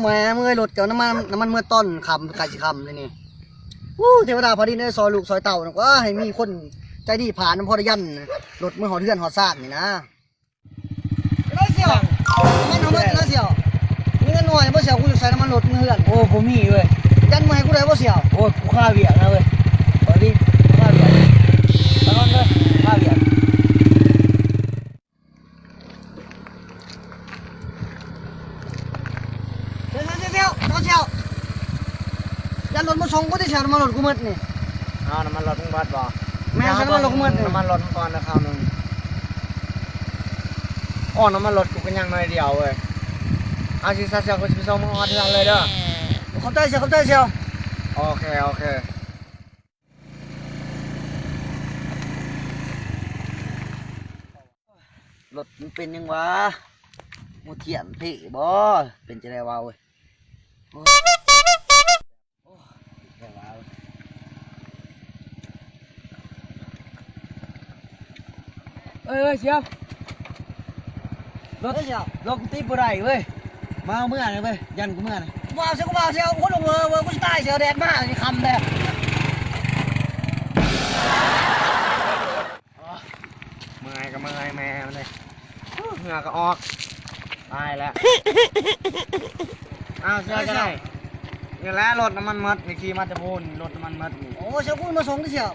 ແໝ່ເມື່ອຍ ລົດເຈົ້ານ້ຳມັນ ນ້ຳມັນເໝິດຕອນຄ່ຳ ໃກ້ຊິຄ່ຳແລ້ວນີ້. ໂອ້ ເທວະດາຟ້າດິນເອີຍ ຊ່ອຍລູກຊ່ອຍເຕົ້ານຳກວ່າ ໃຫ້ມີຄົນໃຈດີຜ່ານນຳ ພໍໄດ້ຢັນລົດເມືອຮອດເຮືອນຮອດຊານນີ້ນະ. ໄດ້ສ່ຽວ ນ້ຳມັນເຮົາເໝິດແລ້ວສ່ຽວ. ມີເງິນໜ້ອຍບໍ່ສ່ຽວ? ກູຢາກໃສ່ນ້ຳມັນລົດເມືອເຮືອນ. ໂອ້ ບໍ່ມີເວີຍ. ຢັນເມືອໃຫ້ກູໄດ້ບໍ່ສ່ຽວ? ໂອ້ ກູຄາວຽກນະເວີຍ. ເອີ ດີ ຄາວຽກ. ຕະນອນເດີ ຄາວຽກ. ສ່ຽວ ສ່ຽວ ສ່ຽວ ສ່ຽວ ຢ່າລົດມາສົ່ງກູຕິ ສ່ຽວ ນ້ຳມັນລົດກູເໝິດນີ້. ເອົາ ນ້ຳມັນລົດມຶງເໝິດບໍ່? ແມ່ນ ໃສ່ນ້ຳມັນລົດກູເໝິດນີ້. ນ້ຳມັນລົດມຶງກ່ອນນະຄາວໜຶ່ງ. ອ້ອ ນ້ຳມັນລົດກູກໍຍັງໜ້ອຍດຽວເວີຍ. ເອົາ ຊິຊະ ສ່ຽວ ກູຊິໄປສົ່ງມຶງຮອດເຮືອນເລີຍເດີ. ຂອບໃຈສ່ຽວ ຂອບໃຈສ່ຽວ. ໂອເຄ ໂອເຄ. ລົດມັນເປັນຫຍັງຫວາ? ຫົວທຽນເພບໍ່? ເປັນຈັ່ງໃດຫວາເວີຍ? ໂອ້ຍ ເອີຍ ເອີຍ ສ່ຽວ. ລົດ ເອີຍ ສ່ຽວ ລົດກູຕິດບໍ່ໄດ້ເວີຍ. ມາເອົາເມືອໜ່ອຍເວີຍ ຢ້ານກູເມືອນະ. ບໍ່ເອົາສ່ຽວ ບໍ່ເອົາສ່ຽວ. ໂອ້ຍ ເວີ ເວີ ກູຊິຕາຍສ່ຽວ ແດດມາຊິຄ່ຳແລ້ວ. ເມື່ອຍກໍເມື່ອຍແມ່ມັນເດ້. ເຫື່ອກໍອອກ ຕາຍແລ້ວ. ອ້າວ ເຊື່ອຈະໄດ້ ນີ້ແຫຼະ ລົດນ້ຳມັນໝົດນີ້ ຂີ່ມາແຕ່ພຸ້ນ ລົດນ້ຳມັນໝົດນີ້. ໂອ້ ສ່ຽວ ກູມາສົ່ງຕິສ່ຽວ.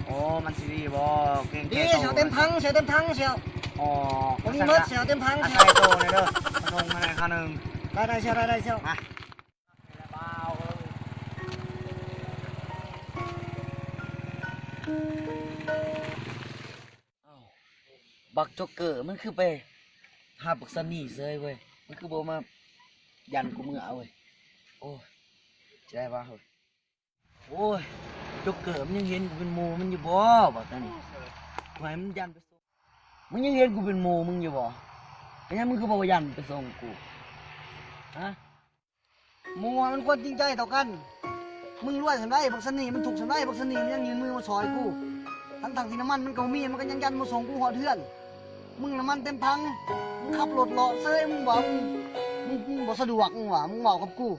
ໂອ້ ມັນຊິດີບໍ່? ເກງໃຈ ດີ ໂຕ ສ່ຽວ ເຕັມຖັງ ສ່ຽວ ເຕັມຖັງສ່ຽວ. ອໍ ບໍ່ມີໝົດສ່ຽວ ເຕັມຖັງສ່ຽວ. ອາໄສໂຕແດ່ເດີ ມາສົ່ງມາແດ່ຄາວໜຶ່ງ. ໄດ້ ໄດ້ສ່ຽວ ໄດ້ ໄດ້ສ່ຽວ ມາ. ອ້າວ ບັກໂຈກເກີ ມັນຄືໄປຫາບັກຊັນນີ້ເສີຍເວີຍ. ມັນຄືບໍ່ມາຢ້ານກູເມືອເວີຍ. ໂອ້ຍ ຊິໄດ້ວ່າເຮີ້ຍ. ໂອ້ຍ ໂຈກເກີ ມັນຍັງເຫັນກູເປັນໝູ່ມັນຢູ່ບໍ່? ບັກອັນນີ້ ຂ້ອຍໃຫ້ມັນຢ້ານໄປສົ່ງ ມຶງຍັງເຫັນກູເປັນໝູ່ມຶງຢູ່ບໍ່? ເປັນຫຍັງມຶງຄືບໍ່ຢ້ານໄປສົ່ງກູ? ຮະ? ໝູ່ມັນຄວນຈິງໃຈຕໍ່ກັນ. ມຶງລວຍສ່ຳໃດ ບັກຊັນນີ້ມັນທຸກສ່ຳໃດ ບັກຊັນນີ້ມັນຍັງຍື່ນມືມາຊ່ອຍກູ ທັງໆທີ່ນ້ຳມັນມັນກໍບໍ່ມີ ມັນກໍຍັງຢັນມາສົ່ງກູຮອດເຮືອນ. ມຶງນ້ຳມັນເຕັມຖັງ ມຶງຂັບລົດເລາະເສີຍ ມຶງວ່າ ມຶງ ມຶງ ມຶງບໍ່ສະດວກ ມຶງວ່າ ມຶງເວົ້າກັບກູ.